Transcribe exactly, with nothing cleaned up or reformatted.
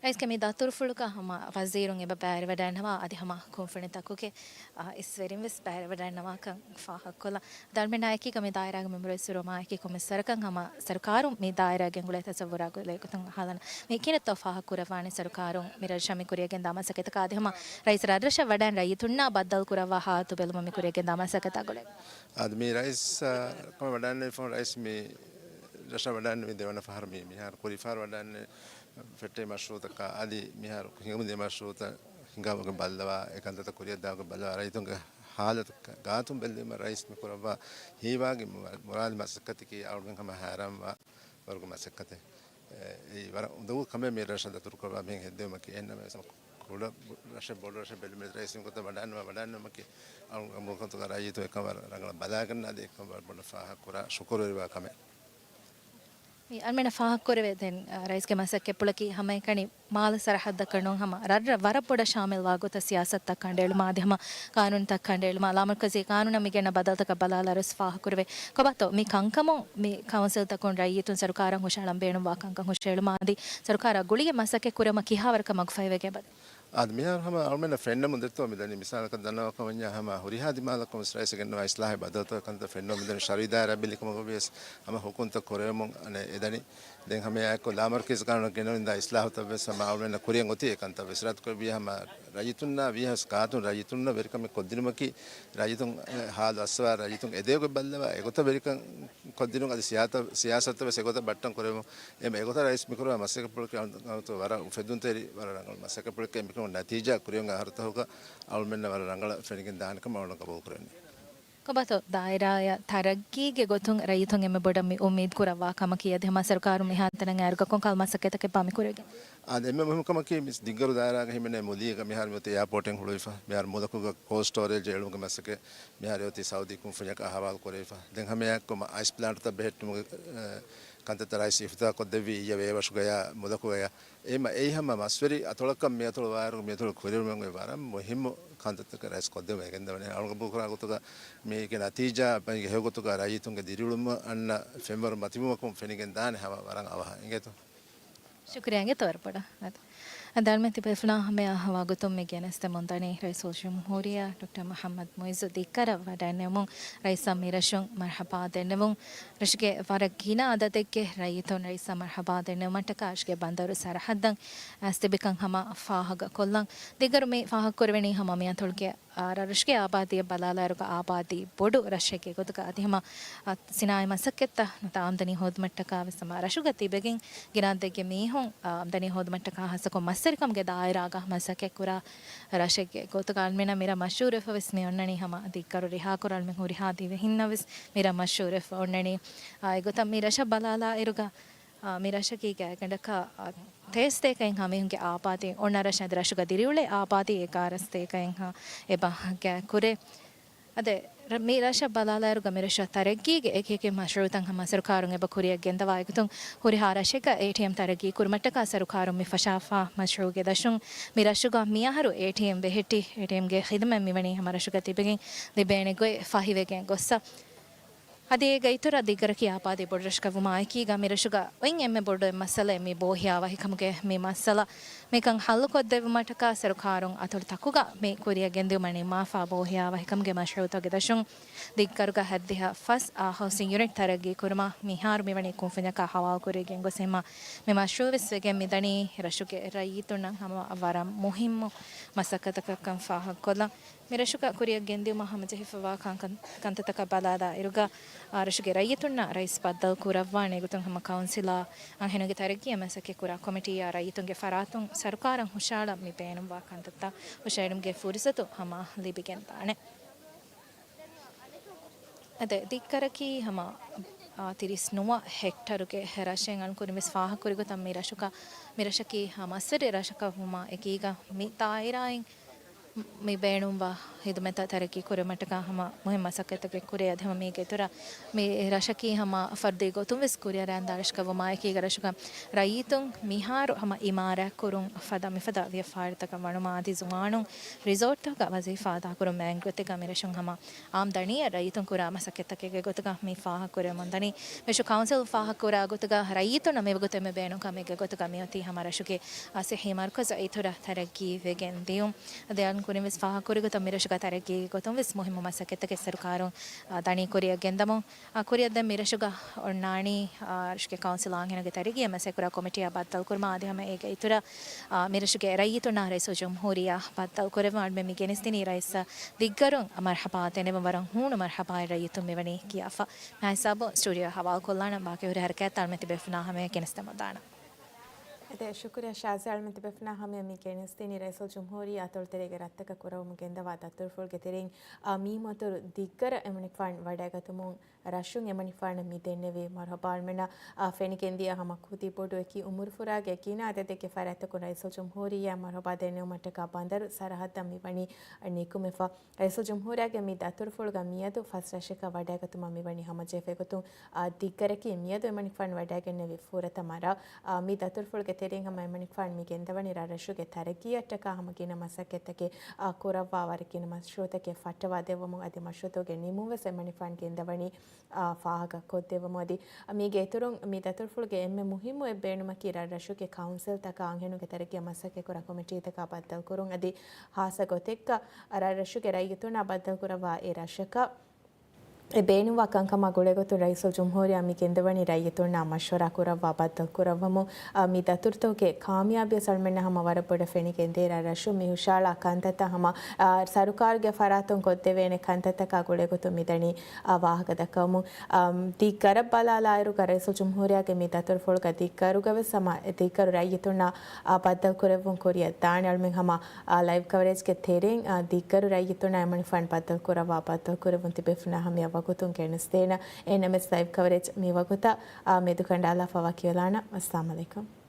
ރައީސްގެ މި ދަތުރުފުޅުގަ ހަމަ ވަޒީރުން އެބަ ބައިވެރިވަޑައިންނަވާ އަދި ހަމަ ކުންފުނިތަކުގެ، އާ، އިސްވެރިން ވެސް ބައިވެރިވަޑައިންނަވާކަން ފާހަގަކޮށްލަން. އަޅުމެންނާ އެކީގަ މި ދާއިރާގެ މެމްބަރު އިސްވެރި މާ އެކީ ކޮންމެސް ވަރަކަށް ހަމަ ސަރުކާރުން މި ދާއިރާ ގެންގުޅޭ ތަސައްވުރާ ގުޅޭ ގޮތުން އަހާލަން. މި ކިހިނެއްތޯ ފާހަގަކުރައްވާނީ ސަރުކާރުން މި ރަށަށް މި ކުރިޔަށް ގެންދާ މަސައްކަތަކާ އަދި ހަމަ ރައީސް ރަށްރަށަށް ވަޑައިން ރައްޔިތުންނާ ބައްދަލު ކުރައްވާ ހާލަތު ބެލުމަށް މި ކުރިޔަށް ގެންދާ މަސައްކަތާ ގުޅޭ. އާދެ، މި ރައީސް، އާ، ކަމަށް ވަޑައިންނެވި ފަހުން ރައީސް މި ރަށަށް ވަޑައިންނެވީ ދެވަނަ ފަހަރު. މި މިހާރު ކުރީ ފަހަރު ވަޑައިންނެވި ފެއްޓެވި މަޝްރޫޢުތަކާ އަދި މިހާރު ހިނގަމުންދިޔަ މަޝްރޫޢުތައް ހިނގާ ވަގުތު ބައްލަވާ، އެ ކަންތައްތައް ކުރިޔަށްދާ ވަގުތު ބައްލަވާ، ރައްޔިތުންގެ ހާލަތު ގާތުން ބެއްލެވުމަށް ރައީސް މި ކުރައްވާ ހީވާގި މު-، މުރާދި މަސައްކަތަކީ އަޅުގަނޑު ހަމަ ހައިރާންވާ ވަރުގެ މަސައްކަތެއް. އެ، އެއީ ވަރަށް އުނދަގޫ ކަމެއް މި ރަށަށް ދަތުރުކުރައްވާ މިހެން ހެއްދެވުމަކީ. އެހެންނަމަވެސް ކުޑަ ރަށެއް ބޮޑު ރަށެއް ބެލުމެއް ރައީސް މިގޮތަށް ވަޑައިންނަވާ، ވަޑައިންނެވުމަކީ އަޅުގަނޑު މުލުކުގަ ރައްޔިތުން އެކަން ވަރަށް ރަނގަޅަށް ބަލާގަންނަ އަދި އެކަން ވަރަށް ބޮޑަށް ފާހަގަކުރާ ޝުކުރުވެރިވާ ކަމެއް. މި އަޅުމެންނަށް ފާހަގަކުރެވޭ ދެން، އަ، ރައީސްގެ މަސައްކަތްޕުޅަކީ ހަމައެކަނި މާލެ ސަރަހައްދަކަށް ނޫން ހަމަ ރަށްރަށް ވަރަށް ބޮޑަށް ޝާމިލްވާ ގޮތަށް ސިޔާސަތުތައް ކަނޑައެޅުމާ އަދި ހަމަ ޤާނޫނުތައް ކަނޑައެޅުމާ، ލާމަރުކަޒީ ޤާނޫނަށް މި ގެންނަ ބަދަލުތަކަށް ބަލާލާ ރައީސް ފާހަގަކުރެވޭ. ކޮބާތޯ މި ކަންކަމުން މި ކައުންސިލްތަކުން ރައްޔިތުން ސަރުކާރަށް ހުށަހަޅަން ބޭނުންވާ ކަންކަން ހުށައެޅުމާ އަދި ސަރުކާރާ ގުޅިގެން މަސައްކަތް ކުރުމަށް ކިހާވަރަކަށް މަގުފަހިވެގެން އެބަދޭ؟ އާދެ، މިހާރު ހަމަ އަޅުމެންނަށް ފެންނަމުން ދެއްތޯ މިދަނީ މިސާލަކަށް ދަންނަވާކަމަށް ވަންޏާ ހުރިހާ ދިމާލަކުން ވެސް ރައީސް ގެންނަވާ އިސްލާހެއް ބަދަލުތައް ކަންތައް ފެންނަމުން މިދަނީ ޝަރުޢީ ދާއިރާ ބެލި ކަމަކު ވިޔަސް ހަމަ ހުކުމްތައް ކުރެވެމުން އަނެއް އެދަނީ. ދެން ހަމައެއާއެކު ލާމަރުކަޒީ ޤާނޫނަށް ގެނެވިންދާ އިސްލާހުތައް ވެސް ހަމަ އަޅުމެންނަށް ކުރިއަށް އޮތީ އެ ކަންތައް ވެސް ރައްދުކޮށް ވިޔަ ހަމަ ރައްޔިތުންނާ ވީހާވެސް ގާތުން ރައްޔިތުންނަށް ވެރިކަމެއް ކޮށްދިނުމަކީ ރައްޔިތުން ހާލު އައްސަވާ ރައްޔިތުން އެދޭގޮތް ބައްލަވާ އެގޮތަށް ވެރިކަން ކޮށްދިނުން އަދި ސިޔާތަ-، ސިޔާސަތަށް ވެސް އެގޮތަށް ބައްޓަން ކުރެވުން. އެމަ އެގޮތަށް ރައީސް މިކުރާ މަސައްކަތްޕުޅަކީ އަޅުގަނޑު ވަރަށް އުފެއްދުންތެރި، ވަރަށް ރަނގަޅު މަސައްކަތްޕުޅެކޭ. މިކަމުން ނަތީޖާ ކުރިއަށް އަހަރުތަކުގަ އަޅުމެންނަށް ވަރަށް ރަނގަޅަށް ފެނިގެން ދާނެ ކަމަށް އަޅުގަނޑު ގަބޫލު ކުރަނީ. ކޮބާތޯ ދާއިރާއަށް ތަރައްގީގެ ގޮތުން ރައްޔިތުން އެންމެ ބޮޑަށް މި އުއްމީދު ކުރައްވާ ކަމަކީ އަދި ހަމަ ސަރުކާރުން މިހާތަނަށް އައިރުގަ ކޮންކަހަލަ މަސައްކަތްތަކެއްބާ މި ކުރެވިގެން؟ އާދެ، އެންމެ މުހިންމު ކަމަކީ މި ދިއްގަރު ދާއިރާގަ ހިމެނޭ މުލީގަ މިހާރު މިއޮތީ އެއާޕޯޓެއް ހުޅުވިފަ. މިހާރު މުލަކުގަ ކޯލް ސްޓޯރޭޖް އެޅުމުގެ މަސައްކަތް މިހާރު އޮތީ ސައުދީ ކުންފުނިއަކަށް ހަވާލު ކުރެވިފަ. ދެން ހަމައެއާއެކު އައިސް ޕްލާންޓްތައް ބެހެއްޓުމުގެ، އަ، ކަންތައްތައް ރައީސް އިފްތިތާޙް ކޮށްދެއްވީ އިއްޔެ ވޭވަށުގަޔާ މުލަކުގަޔާ. އެމަ އެއީ ހަމަ މަސްވެރި އަތޮޅަކަށް މިއަތޮޅު ވާއިރު މިއަތޮޅު ކުރިއެރުމުގެ ވަރަށް މުހިއްމު ކަންތައްތަކެއް ރައީސް ކޮށްދެވުމަށް ގެންދަވަނީ. އަޅުގަނޑު ގަބޫލުކުރާ ގޮތުގަ މީގެ ނަތީޖާ މީގެ ހެޔޮގޮތުގަ ރައްޔިތުންގެ ދިރިއުޅުމަށް އަންނަ ފެންވަރު މަތިވުމަކުން ފެނިގެން ދާނެ ހަމަ ވަރަށް އަވަހަށް. އިނގޭތޯ؟ ޝުކުރިއްޔާ އިނގޭތޯ ވަރަށް ބޮޑަށް. އަދި އަޅުމެން ތިބޭފުޅާ ހަމަޔާ ވަގުތުން މި ގެނެސްދެމުން ދަނީ ރައީސުލްޖުމްހޫރިއްޔާ ޑޮކްޓަރ މުޙައްމަދު މުޢިއްޒު ދިއްކަރަށް ވަޑައިންނެވުމުން ރައީސަށް މިރަށުން މަރްޙަބާ ދެންނެވުން. ރަށުގެ ވަރަށް ގިނަ އަދަދެއްގެ ރައްޔިތުން ރައީސަށް މަރްޙަބާ ދެންނެވުމަށްޓަކާ ރަށުގެ ބަނދަރު ސަރަހައްދަށް އައިސް ތިބިކަން ހަމަ ފާހަގަކޮށްލަން. ދިގަރު މި ފާހަގަކުރެވެނީ ހަމަ މިއަތޮޅުގެ އާ، ރަށުގެ އާބާދީއަށް ބަލާލާއިރުގަ އާބާދީ ބޮޑު ރަށެއްގެ ގޮތުގަ އަދި ހަމަ، އާ، ސިނާއީ މަސައްކަތްތައް ނުވަތަ އާމްދަނީ ހޯދުމަށްޓަކާ ވެސް ހަމަ ރަށުގަ ތިބެގެން ގިނަ އަދަދެއްގެ މީހުން، އާ، އާމްދަނީ ހޯދުމަށްޓަކާ ހާއްސަކޮށް މަސްވެރިކަމުގެ ދާއިރާގަ މަސައްކަތްކުރާ ރަށެއްގެ ގޮތުގަ އަޅުމެންނަށް މިރަށް މަޝްހޫރުވެފަ ވެސް މި އޮންނަނީ ހަމަ ދިއްގަރު ރިހާކުރާ އަޅުމެން ހުރިހާ ދިވެހިންނަށް ވެސް މިރަށް މަޝްހޫރުވެފަ އޮންނަނީ. އާ، އެގޮތަށް މި ރަށަށް ބަލާލާއިރުގަ އާ، މި ރަށަކީ ގާތްގަނޑަކަށް، އާ، ތޭސް ތޭކައެއްހާ މީހުންގެ އާބާދީ އޮންނަ ރަށެއް. އަދި ރަށުގަ ދިރިއުޅޭ އާބާދީ އެގާރަ ސަތޭކައެއްހާ އެބަ ގާތްކުރޭ. އަދި ރަ-، މި ރަށަށް ބަލާލާއިރުގަ މި ރަށަށް ތަރައްގީގެ އެކި އެކި މަޝްރޫޢުތައް ހަމަ ސަރުކާރުން އެބަ ކުރިއަށް ގެންދަވާ އެގޮތުން ހުރިހާ ރަށެއްގަ އޭޓީއެމް ތަރައްގީ ކުރުމަށްޓަކާ ސަރުކާރުން މި ފަށާފާ މަޝްރޫޢުގެ ދަށުން މި ރަށުގަ މިއަހަރު އޭޓީއެމް ބެހެއްޓި އޭޓީއެމްގެ ޚިދުމަތް މިވަނީ ހަމަ ރަށުގަ ތިބެގެން ލިބޭނެ ގޮތް ފަހިވެގެން ގޮއްސަ. އަދި އޭގަ އިތުރަށް ދިގަރަކީ އާބާދީ ބޮޑު ރަށަކަށް ވުމާ އެކީގަ މި ރަށުގަ އޮތް އެންމެ ބޮޑު އެއް މައްސަލައެއް މި ބޯހިޔާވަހިކަމުގެ މި މައްސަލަ. މިކަން ހައްލުކޮށްދެއްވުމަށްޓަކާ ސަރުކާރުން އަތޮޅުތަކުގަ މި ކުރިއަށް ގެންދިއުމަށް ނިންމާފާ ބޯހިޔާވަހިކަމުގެ މަޝްރޫޢުތަކުގެ ދަށުން ދިއްގަރުގަ ހަތްދިހަ ފަސް އާ ހައުސިން ޔުނިޓް ތަރައްގީ ކުރުމަށް މިހާރު މިވަނީ ކުންފުނިއަކާ ހަވާލުކުރިގެން ގޮސް އެމަ މި މަޝްރޫޢު ވެސް ވެގެން މިދަނީ ރަށުގެ ރައްޔިތުންނަށް ހަމަ ވަރަށް މުހިއްމު މަސައްކަތަކަށްކަން ފާހަގަކޮށްލަން. މި ރަށުގަ ކުރިއަށް ގެންދިއުމަށް ހަމަޖެހިފަވާ ކަން-، ކަން-، ކަންތައްތަކަށް ބަލާލާ އިރުގަ، އާ، ރަށުގެ ރައްޔިތުންނަށް ރައީސް ބައްދަލު ކުރައްވާނެ ގޮތުން ހަމަ ކައުންސިލާ އަންހެނުންގެ ތަރައްގީއަށް މަސައްކަތް ކުރާ ކޮމިޓީއާ ރައްޔިތުންގެ ފަރާތުން ސަރުކާރަށް ހުށަހަޅަން މި ބޭނުންވާ ކަންތައްތައް ހުށައެޅުމުގެ ފުރުސަތު ހަމަ ލިބިގެން ދާނެ. އަދި ދިއްކަރަކީ ހަމަ، އާ، ތިރީސް ނުވަ ހެކްޓަރުގެ ރަށެއް އަޅުން ކުރިން ވެސް ފާހަގަކުރި ގޮތަށް މި ރަށުގަ، މި ރަށަކީ ހަމަ މަސްވެރި ރަށަކަށް ވުމާ އެކީގަ މި ދާއިރާއިން މި ބޭނުންވާ ހިދުމަތްތައް ތަރައްގީ ކުރުމަށްޓަކާ ހަމަ މުހިންމު މަސައްކަތްތަކެއް ކުރޭ. އަދި ހަމަ މީގެ އިތުރަށް މި ރަށަކީ ހަމަ ފަރުދީ ގޮތުން ވެސް ކުރިއަރާން ދާ ރަށަކަށް ވުމާއެކީގަ ރަށުގަ ރައްޔިތުން މިހާރު ހަމަ އިމާރާތް ކުރުން ފަދަ މިފަދަ ވިޔަފާރިތަކަށް ވަނުމާ އަދި ޒުވާނުން ރިސޯޓްތަކުގަ ވަޒީފާ އަދާކުރުން މައިންގޮތެއްގަ މި ރަށުން ހަމަ އާމްދަނީއަށް ރައްޔިތުން ކުރާ މަސައްކަތްތަކެއްގެ ގޮތުގަ މި ފާހަގަކުރެވެމުންދަނީ. މިރަށު ކައުންސިލް ފާހަގަކުރާ ގޮތުގަ ރައްޔިތުންނަށް މިވަގުތު އެންމެ ބޭނުންކަމެއްގެ ގޮތުގަ މިއޮތީ ހަމަ ރަށުގެ އާ، ސިއްހީ މަރުކަޒު އިތުރަށް ތަރައްގީވެގެން ދިޔުން. އަދި އަޅުން ކުރިން ވެސް ފާހަގަކުރި ގޮތަށް މިރަށުގަ ތަރައްގީގެ ގޮތުން ވެސް މުހިންމު މަސައްކަތްތަކެއް ސަރުކާރުން، އާ، ދަނީ ކުރިއަށް ގެންދަމުން. އާ، ކުރިއަށް ދެން މިރަށުގަ އޮންނާނީ، އާ، ރަށުގެ ކައުންސިލް އާންހެނުގެ ތަރައްގީއަށް މަސައްކަތްކުރާ ކޮމިޓީއާ ބައްދަލުކުރުމަށް އަދި ހަމަ އޭގެ އިތުރަށް، އާ، މިރަށުގެ ރައްޔިތުންނާ ރައީސުލްޖުމްހޫރިއްޔާ ބައްދަލުކުރެވުން. އަޅުމެން މި ގެނެސްދިނީ ރައީސަށް ދިއްގަރުން މަރުޙަބާ ދެނެވުން. ވަރަށް ހޫނު މަރުޙަބާއެއް ރައްޔިތުން މިވަނީ ކިޔާފަ. މިހާ ހިސާބުން ސްޓޫޑިއޯ ހަވާލުކޮށްލާނަން، ބާކީ ހުރި ހަރަކާތްތައް އަޅުމެން ތިބޭފުޅުންނާ ހަމަޔަށް ގެނެސްދެމުންދާނަން. އަދި ޝުކުރިއްޔާ ޝާޒި. އަޅުމެން ތިބޭފުޅުންނާ ހަމަޔަށް މި ގެނެސްދިނީ ރައީސުލްޖުމްހޫރިއްޔާ އަތޮޅުތެރޭގެ ރަށްތަކަށް ކުރައްވަމުން ގެންދަވާ ދަތުރުފުޅުގެ ތެރެއިން، އާ، މި މަތޮރު ދިއްގަރަށް އެމަނިކުފާނު ވަޑައިގަތުމުން ރަށުން އެމަނިކުފާނަށް މި ދެންނެވި މަރުޙަބާ. އަޅުމެންނަށް، އާ، ފެނިގެންދިޔަ ހަމަ ކުދި ބޮޑު އެކި އުމުރުފުރާގެ ގިނަ އަދަދެއްގެ ފަރާތްތަކުން ރައީސުލްޖުމްހޫރިއްޔާ މަރުޙަބާ ދެންނެވުމަށްޓަކާ ބަނދަރު ސަރަހައްދަށް މިވަނީ ނިކުމެފަ. ރައީސުލްޖުމްހޫރިއްޔާގެ މި ދަތުރުފުޅުގަ މިއަދު ފަސް ރަށަކަށް ވަޑައިގަތުމަށް މިވަނީ ހަމަޖެހިފައިގަތުން، އާ، ދިއްގަރަކީ މިއަދު އެމަނިކުފާނު ވަޑައިގެންނެވި ފުރަތަމަ ރަށް. އާ، މި ދަތުރުފުޅުގެ ތެރެއިން ހަމަ އެމަނިކުފާނު މި ގެންދަވަނީ ރަށް ރަށުގެ ތަރައްގީއަށްޓަކާ ހަމަ ގިނަ މަސައްކަތްތަކެއް، އާ، ކުރައްވާ ވަރަށް ގިނަ މަޝްރޫޢުތަކެއް ފައްޓަވާ ދެއްވަމުން އަދި މަޝްރޫޢުތަކުގެ ނިމުން ވެސް އެމަނިކުފާނު ގެންދަވަނީ، އާ، ފާހަގަ ކޮށްދެއްވަމުން. އަދި މީގެ އިތުރުން މި ދަތުރުފުޅުގެ އެންމެ މުހިއްމު އެއް ބޭނުމަކީ ރަށް ރަށުގެ ކައުންސިލްތަކާ އަންހެނުންގެ ތަރައްގީއަށް މަސައްކަތްކުރާ ކޮމިޓީތަކާ ބައްދަލުކުރުން. އަދި ހާއްސަ ގޮތެއްގަ ރަށް ރަށުގެ ރައްޔިތުންނާ ބައްދަލުކުރައްވާ އެ ރަށަކަށް އެ ބޭނުންވާ ކަންކަމާ ގުޅޭގޮތުން ރައީސުލްޖުމްހޫރިއްޔާ މި ގެންދަވަނީ ރައްޔިތުންނާ މަޝްވަރާ ކުރައްވާ ބައްދަލުކުރައްވަމުން. އާ، މި ދަތުރުތަކުގެ ކާމިޔާބީ ސަލްމެންނަށް ހަމަ ވަރަށް ބޮޑަށް ފެނިގެންދޭ. ރަށް ރަށުން މި ހުށައަޅާ ކަންތައްތައް ހަމަ، އާ، ސަރުކާރުގެ ފަރާތުން ކޮށްދެވޭނެ ކަންތައްތަކާ ގުޅޭގޮތުން މިދަނީ، އާ، ވާހަކަ ދައްކަވަމުން. އާ، ދިއްގަރަށް ބަލާލާއިރުގަ ރައީސުލްޖުމްހޫރިއްޔާގެ މި ދަތުރުފުޅުގަ ދިއްގަރުގަ ވެސް ހަމަ ދިއްގަރު ރައްޔިތުންނާ، އާ، ބައްދަލުކުރެއްވުން ކުރިއަށް ދާނެ. އަޅުމެން ހަމަ އާ، ލައިވް ކަވަރޭޖްގެ ތެރެއިން، އާ، ދިއްގަރު ރައްޔިތުންނާ އެމަނިކުފާނު ބައްދަލުކުރައްވާ ބައްދަލުކުރެއްވުން ތިބޭފުޅުންނާ ހަމަޔަށް ވަގުތުން ގެނެސްދޭނަން. އެހެންނަމަވެސް ލައިވް ކަވަރޭޖް މި ވަގުތަށް، އާ، މެދުކަނޑާލާފަ ވަކިވެލާނަން. އައްސަލާމު ޢަލައިކުމް.